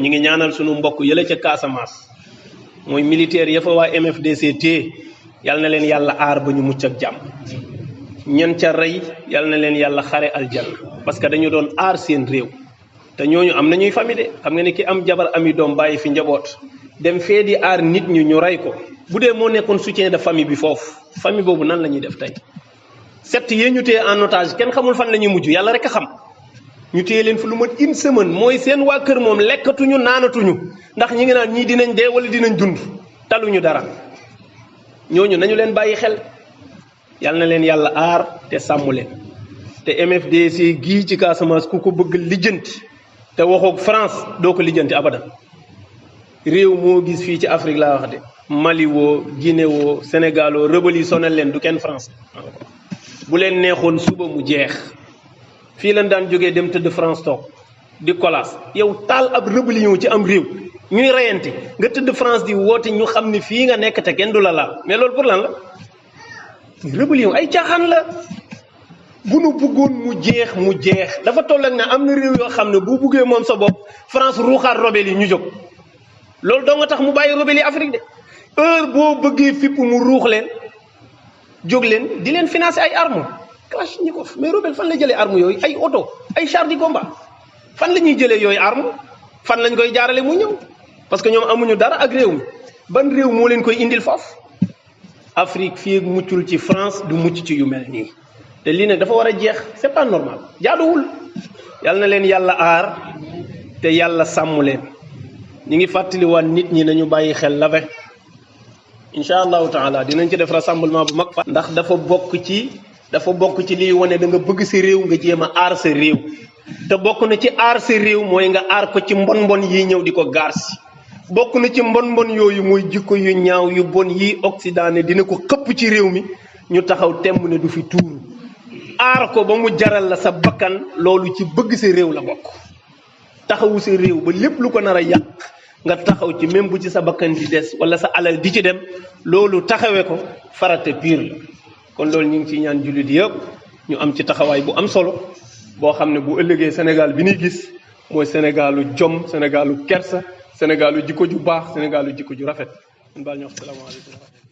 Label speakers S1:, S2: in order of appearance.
S1: ñi ngi ñaanal sunu mbokk yële ca Casamance mooy militaire ya fa waa MFDC té yal na leen yàlla aar ba ñu mucc ak jàmm ñen ca rey yal na leen yàlla xare aljanna parce que dañu doon aar seen réew te ñooñu am nañuy famille de xam nga ni ki am jabar ami doom bàyyi fi njaboot dem fee di aar nit ñu rey ko bu dee moo nekkoon soutien de famille bi foofu famille boobu nan la ñuy def tey set yee ñu téye en otage kenn xamul fan la ñuy mujj yàlla rek a xam ñu téye leen fi lu mat une semaine mooy seen waa kër moom lekkatuñu naanatuñu ndax ñi ngi naan ñii dinañ dee wala dinañ dund taluñu dara ñooñu nañu leen bàyyi xel yal na leen yàlla aar te sàmm leen te MFDC gii ci Casamance ku ko bëgg lijjanti te waxoog France doo ko lijjanti abadan réew moo gis fii ci Afrique laa wax de Mali woo Guinée woo Sénégal woo rebelle yi sonal leen du kenn France bu leen neexoon suba mu jeex fii lañ daan jógee dem tëdd France toog di kolaas yow taal ab rébellion ci am réew ñuy reyante nga tëdd France di woote ñu xam ni fii nga nekk te kenn du la laal mais loolu pour lan la rébellion ay caaxaan la bu nu bëggoon mu jeex dafa toll ak ne am na réew yoo xam ne bu buggee moom sa bopp France ruuxaat rebelle yi ñu jóg loolu doo nga tax mu bàyyi rebelle yi Afrique de heure boo bëggee fipp mu ruux leen jóg leen di leen financer ay armes Kalachnikov mais rebelle fan la jëlee armes yooyu ay oto ay chars de combat fan la ñuy jëlee yooyu armes fan lañ koy jaarale mu ñëw parce que ñoom amuñu dara ak réew mi ban réew moo leen koy indil foofu Afrique fii muccul ci France du mucc ci yu mel nii te lii nag dafa war a jeex c'est pas normal jaaduwul yal na leen yàlla aar te yàlla sàmm leen ñi ngi fàttaliwaat nit ñi nañu bàyyi xel la ve incha allahu taala dinañ ci def rassemblement bu mag fa ndax dafa bokk ci liy wane da nga bëgg sa réew nga jéem a aar sa réew te bokk na ci aar sa réew mooy nga aar ko ci mbon yi ñëw di ko gaar si bokk na ci mbon yooyu mooy jikko yu ñaaw yu bon yi Occident ne dina ko xëpp ci réew mi ñu taxaw temb ne du fi tuuru aar ko ba mu jaral la sa bakkan loolu ci bëgg sa réew la bokk taxawu sa réew ba lépp lu ko nar a yàq nga taxaw ci même bu ci sa bakkan di des wala sa alal di ci dem loolu taxawee ko farate pire la kon loolu ñu ngi ciy ñaan jullit yëpp ñu am ci taxawaay bu am solo boo xam ne bu ëllëgee Sénégal bi ñuy gis mooy Sénégalu jom Sénégalu kersa Sénégalu jikko ju baax Sénégalu jikko ju rafet. Salaamaaleykum.